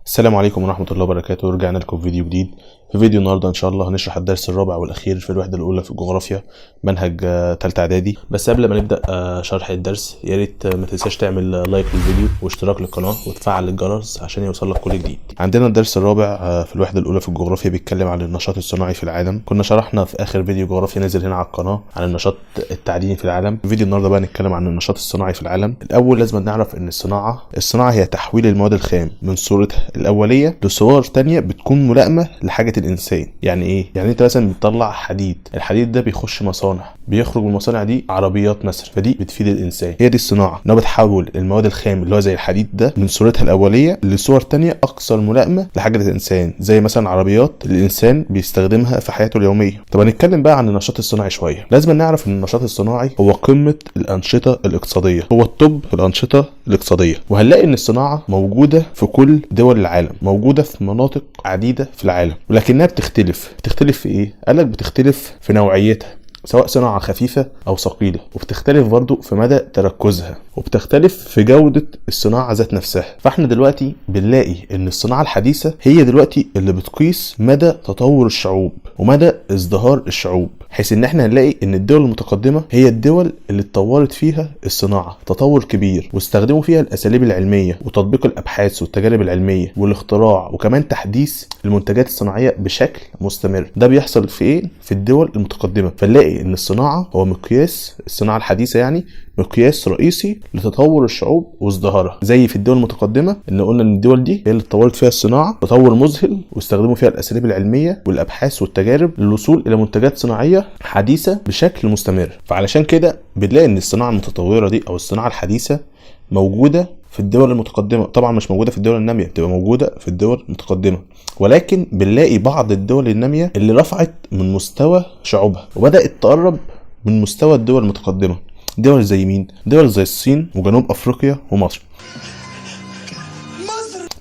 السلام عليكم ورحمة الله وبركاته. رجعنا لكم في فيديو جديد. في فيديو النهاردة إن شاء الله هنشرح الدرس الرابع والأخير في الوحدة الأولى في الجغرافيا، منهج تالتة إعدادي. بس قبل ما نبدأ شرح الدرس، يا ريت ما تنساش تعمل like للفيديو واشتراك للقناة وتفعل الجرس عشان يوصلك كل جديد. عندنا الدرس الرابع في الوحدة الأولى في الجغرافيا بيتكلم عن النشاط الصناعي في العالم. كنا شرحنا في آخر فيديو جغرافيا نزل هنا على القناة عن النشاط التعديني في العالم. في فيديو النهارده بقى نتكلم عن النشاط الصناعي في العالم. الأول لازم نعرف إن الصناعة هي تحويل المواد الخام من صورتها الأولية لصور تانية بتكون ملائمة لحاجة الإنسان. يعني إيه؟ يعني أنت مثلا بتطلع حديد، الحديد ده بيخش مصانع، بيخرج من المصانع دي عربيات مثلا، فدي بتفيد الإنسان. هي دي الصناعة، إن هو بتحول المواد الخام اللي هو زي الحديد ده من صورتها الأولية لصور تانية أكثر ملائمة لحاجة الإنسان، زي مثلا عربيات الإنسان بيستخدمها في حياته اليومية. طب هنتكلم بقى عن النشاط الصناعي شوية. لازم نعرف إن النشاط الصناعي هو قمة الأنشطة الاقتصادية، هو ال top في الأنشطة الاقتصادية. وهنلاقي إن الصناعة موجودة في كل دول العالم، موجودة في مناطق عديدة في العالم، ولكنها بتختلف. بتختلف في إيه؟ قالك بتختلف في نوعيتها، سواء صناعة خفيفة أو ثقيلة، وبتختلف برضو في مدى تركزها، وبتختلف في جودة الصناعة ذات نفسها. فاحنا دلوقتي بنلاقي إن الصناعة الحديثة هي دلوقتي اللي بتقيس مدى تطور الشعوب ومدى ازدهار الشعوب، حيث إن احنا هنلاقي إن الدول المتقدمة هي الدول اللي اتطورت فيها الصناعة تطور كبير، واستخدموا فيها الأساليب العلمية وتطبيق الأبحاث والتجارب العلمية والاختراع، وكمان تحديث المنتجات الصناعية بشكل مستمر. ده بيحصل في إيه؟ في الدول المتقدمة. فنلاقي ان الصناعة هو مقياس، الصناعة الحديثة يعني مقياس رئيسي لتطور الشعوب وازدهارها، زي في الدول المتقدمة ان قلنا ان الدول دي هي اللي اتطورت فيها الصناعة تطور مذهل، واستخدموا فيها الاساليب العلمية والابحاث والتجارب للوصول الى منتجات صناعية حديثه بشكل مستمر. فعلشان كده بنلاقي ان الصناعة المتطورة دي او الصناعة الحديثة موجودة في الدول المتقدمة، طبعا مش موجودة في الدول النامية، بتبقى موجودة في الدول المتقدمة. ولكن بنلاقي بعض الدول النامية اللي رفعت من مستوى شعوبها وبدأت تقرب من مستوى الدول المتقدمة. دول زي مين؟ دول زي الصين وجنوب أفريقيا ومصر.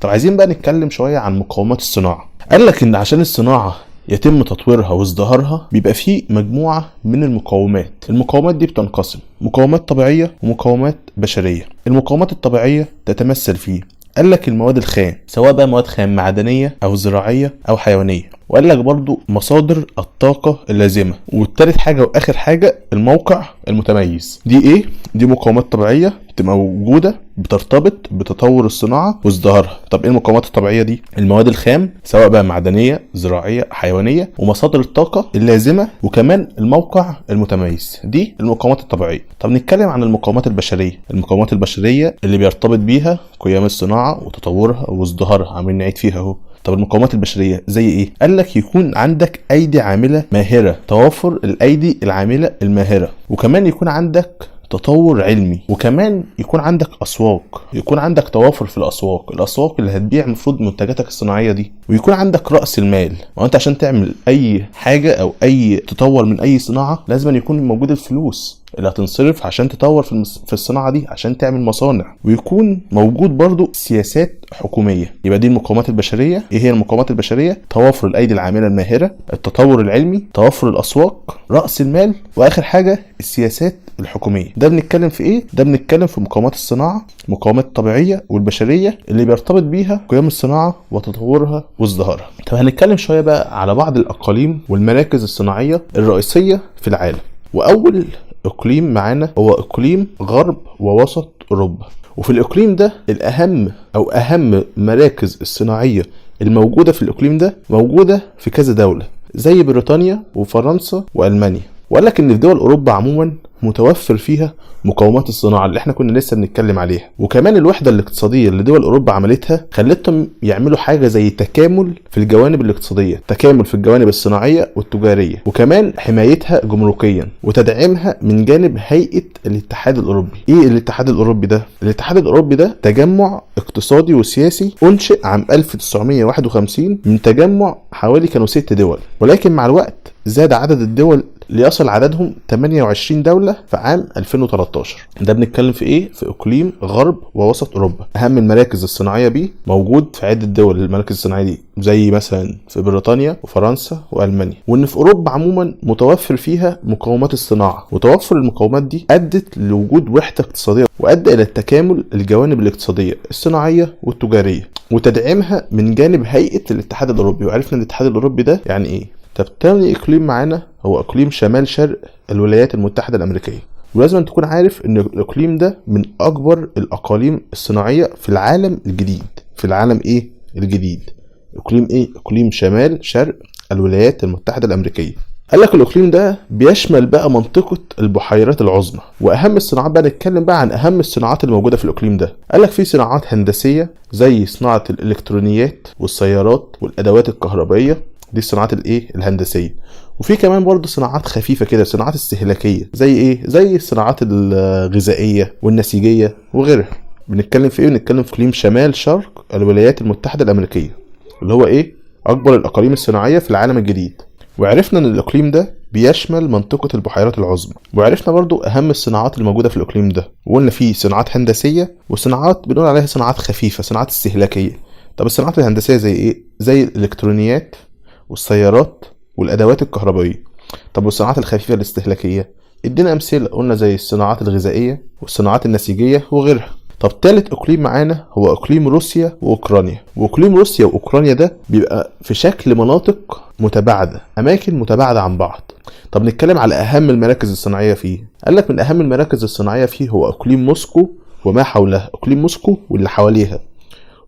طب عايزين بقى نتكلم شوية عن مقومات الصناعة. قال لك إن عشان الصناعة يتم تطويرها وازدهارها بيبقى فيه مجموعة من المقومات. المقومات دي بتنقسم مقومات طبيعية ومقومات بشرية. المقومات الطبيعية تتمثل فيه، قال لك المواد الخام، سواء بقى مواد خام معدنية أو زراعية أو حيوانية، وقال لك برضو مصادر الطاقة اللازمة، والتالت حاجة وآخر حاجة الموقع المتميز. دي إيه؟ دي مقومات طبيعية بتبقى موجودة بترتبط بتطور الصناعة وازدهارها. طب ايه المقومات الطبيعية دي؟ المواد الخام سواء بقى معدنية زراعية حيوانية، ومصادر الطاقة اللازمة، وكمان الموقع المتميز. دي المقومات الطبيعية. طب نتكلم عن المقومات البشرية. المقومات البشرية اللي بيرتبط بيها قيام الصناعة وتطورها وازدهارها، عاملين نعيد فيها اهو. طب المقومات البشرية زي ايه؟ قال لك يكون عندك ايدي عاملة ماهرة، توافر الايدي العاملة الماهرة، وكمان يكون عندك تطور علمي، وكمان يكون عندك اسواق، يكون عندك توافر في الاسواق، الاسواق اللي هتبيع المفروض منتجاتك الصناعية دي، ويكون عندك راس المال. ما انت عشان تعمل اي حاجة او اي تطور من اي صناعة لازم يكون موجود الفلوس اللي هتنصرف عشان تطور في الصناعة دي، عشان تعمل مصانع، ويكون موجود برضو سياسات حكومية. يبقى دي المقومات البشرية. ايه هي المقومات البشرية؟ توافر الايدي العاملة الماهره، التطور العلمي، توافر الاسواق، راس المال، واخر حاجة السياسات الحكومية. ده بنتكلم في ايه؟ ده بنتكلم في مقومات الصناعة، مقومات الطبيعية والبشريه اللي بيرتبط بيها قيام الصناعة وتطورها وازدهارها. طب هنتكلم شوية بقى على بعض الاقاليم والمراكز الصناعية الرئيسية في العالم. واول اقليم معانا هو اقليم غرب ووسط اوروبا. وفي الاقليم ده الاهم او اهم مراكز الصناعية الموجودة في الاقليم ده موجودة في كذا دولة زي بريطانيا وفرنسا والمانيا. وقال لك ان في دول اوروبا عموما متوفر فيها مقومات الصناعة اللي احنا كنا لسه بنتكلم عليها، وكمان الوحدة الاقتصادية اللي دول اوروبا عملتها خلتهم يعملوا حاجة زي تكامل في الجوانب الاقتصادية، تكامل في الجوانب الصناعية والتجاريه، وكمان حمايتها جمركيا وتدعيمها من جانب هيئة الاتحاد الاوروبي. ايه الاتحاد الاوروبي ده؟ الاتحاد الاوروبي ده تجمع اقتصادي وسياسي انشئ عام 1951 من تجمع حوالي كانوا 6 دول، ولكن مع الوقت زاد عدد الدول ليصل عددهم 28 دولة في عام 2013. ده بنتكلم في ايه؟ في اقليم غرب ووسط اوروبا. اهم المراكز الصناعية بيه موجود في عدة دول المراكز الصناعية دي، زي مثلا في بريطانيا وفرنسا والمانيا. وان في اوروبا عموما متوفر فيها مقومات الصناعة، وتوفر المقومات دي ادت لوجود وحدة اقتصادية وادى الى تكامل الجوانب الاقتصادية الصناعية والتجارية وتدعيمها من جانب هيئة الاتحاد الاوروبي. وعرفنا الاتحاد الاوروبي ده يعني ايه. طب تاني اقليم معانا هو اقليم شمال شرق الولايات المتحدة الامريكية، ولازم تكون عارف ان الاقليم ده من اكبر الاقاليم الصناعية في العالم الجديد. في العالم ايه؟ الجديد. اقليم ايه؟ اقليم شمال شرق الولايات المتحدة الامريكية. قال لك الاقليم ده بيشمل بقى منطقة البحيرات العظمى، واهم الصناعات بقى نتكلم بقى عن اهم الصناعات اللي موجودة في الاقليم ده. قال لك في صناعات هندسية زي صناعة الالكترونيات والسيارات والادوات الكهربائية، دي الصناعات الايه؟ الهندسية. وفي كمان برضه صناعات خفيفة كده، صناعات استهلاكية زي ايه؟ زي الصناعات الغذائية والنسيجيه وغيرها. بنتكلم في ايه؟ بنتكلم في اقليم شمال شرق الولايات المتحدة الامريكية اللي هو ايه؟ اكبر الاقاليم الصناعية في العالم الجديد. وعرفنا ان الاقليم ده بيشمل منطقة البحيرات العظمى، وعرفنا برضو اهم الصناعات اللي موجودة في الاقليم ده، وقلنا فيه صناعات هندسية وصناعات بنقول عليها صناعات خفيفة، صناعات استهلاكية. طب الصناعات الهندسية زي ايه؟ زي الالكترونيات والسيارات والادوات الكهربائية. طب والصناعات الخفيفة الاستهلاكية؟ ادينا امثلة، قلنا زي الصناعات الغذائية والصناعات النسيجيه وغيرها. طب تالت اقليم معانا هو اقليم روسيا واوكرانيا. واقليم روسيا واوكرانيا ده بيبقى في شكل مناطق متباعدة، اماكن متباعدة عن بعض. طب نتكلم على اهم المراكز الصناعية فيه. قال لك من اهم المراكز الصناعية فيه هو اقليم موسكو وما حولها، اقليم موسكو واللي حواليها،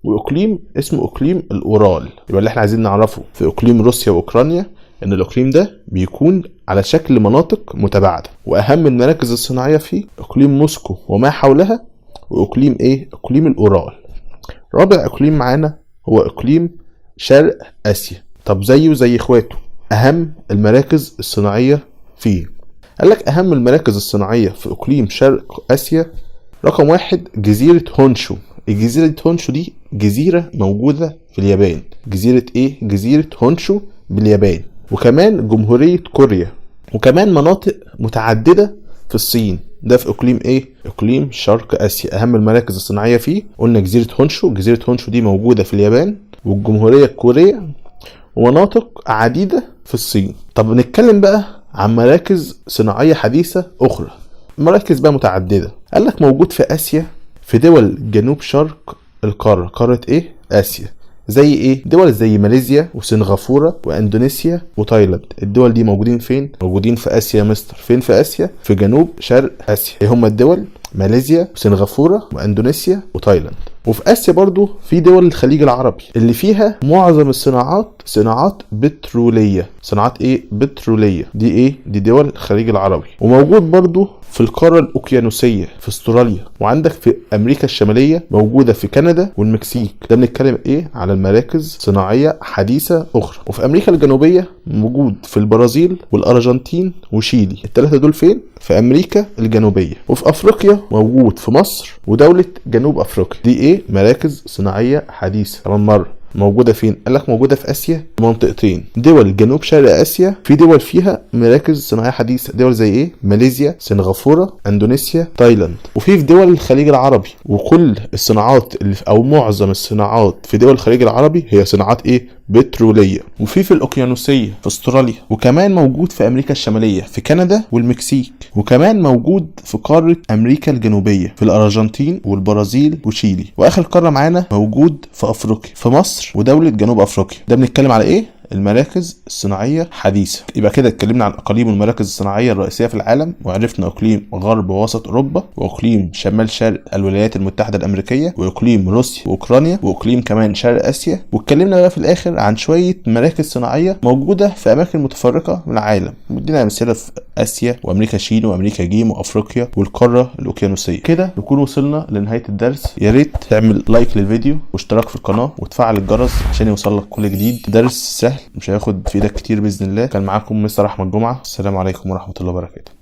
واقليم اسمه اقليم الاورال. يبقى اللي احنا عايزين نعرفه في اقليم روسيا واوكرانيا ان الاقليم ده بيكون على شكل مناطق متباعدة، واهم المراكز الصناعية فيه اقليم موسكو وما حولها واقليم ايه؟ اقليم الاورال. رابع اقليم معانا هو اقليم شرق اسيا. طب زيه زي اخواته، اهم المراكز الصناعية فيه. قال لك اهم المراكز الصناعية في اقليم شرق اسيا رقم 1 جزيرة هونشو. جزيرة هونشو دي جزيرة موجودة في اليابان. جزيرة ايه؟ جزيرة هونشو باليابان. وكمان جمهورية كوريا، وكمان مناطق متعددة في الصين. ده في اقليم ايه؟ اقليم شرق اسيا. اهم المراكز الصناعية فيه قلنا جزيرة هونشو. جزيرة هونشو دي موجودة في اليابان والجمهورية الكورية ومناطق عديدة في الصين. طب نتكلم بقى عن مراكز صناعية حديثة اخرى، مراكز بقى متعددة. قال لك موجود في اسيا في دول جنوب شرق القارة، قارة ايه؟ اسيا. زي ايه؟ دول زي ماليزيا وسنغافورة واندونيسيا وتايلاند. الدول دي موجودين فين؟ موجودين في اسيا مستر. فين في اسيا؟ في جنوب شرق اسيا. ايه هما الدول؟ ماليزيا وسنغافورة واندونيسيا وتايلاند. وفي اسيا برضو في دول الخليج العربي اللي فيها معظم الصناعات صناعات بترولية. صناعات ايه؟ بترولية. دي ايه؟ دي دول الخليج العربي. وموجود برضو في القارة الأوكيانوسية في استراليا، وعندك في أمريكا الشمالية موجودة في كندا والمكسيك. ده بنتكلم ايه؟ على المراكز صناعية حديثة أخرى. وفي أمريكا الجنوبية موجود في البرازيل والأرجنتين وشيلي. الثلاثة دول فين؟ في أمريكا الجنوبية. وفي أفريقيا موجود في مصر ودولة جنوب أفريقيا. دي ايه؟ مراكز صناعية حديثة. كمان مرة موجودة فين؟ قال لك موجودة في آسيا منطقتين، دول جنوب شرق آسيا في دول فيها مراكز صناعية حديثة، دول زي ايه؟ ماليزيا، سنغافورة، اندونيسيا، تايلاند. وفي دول الخليج العربي، وكل الصناعات اللي او معظم الصناعات في دول الخليج العربي هي صناعات ايه؟ بترولية. وفي الأوكيانوسية في استراليا، وكمان موجود في أمريكا الشمالية في كندا والمكسيك، وكمان موجود في قارة أمريكا الجنوبية في الأرجنتين والبرازيل وشيلي. وآخر قارة معانا موجود في أفريقيا في مصر ودولة جنوب أفريقيا. ده بنتكلم على إيه؟ المراكز الصناعية حديثة. يبقى كده اتكلمنا عن أقاليم المراكز الصناعية الرئيسية في العالم، وعرفنا إقليم غرب ووسط أوروبا، وإقليم شمال شرق الولايات المتحدة الأمريكية، وإقليم روسيا وأوكرانيا، وإقليم كمان شرق آسيا. واتكلمنا بقى في الآخر عن شوية مراكز صناعية موجودة في أماكن متفرقة من العالم، ودينا أمثلة في آسيا وأمريكا شين وأمريكا جيم وأفريقيا والقارة الأوكيانوسية. كده نكون وصلنا لنهاية الدرس. يا ريت تعمل like للفيديو واشتراك في القناة وتفعل الجرس عشان يوصلك كل جديد. درس سهل مش هياخد في ايدك كتير باذن الله. كان معاكم مستر احمد جمعه، السلام عليكم ورحمة الله وبركاته.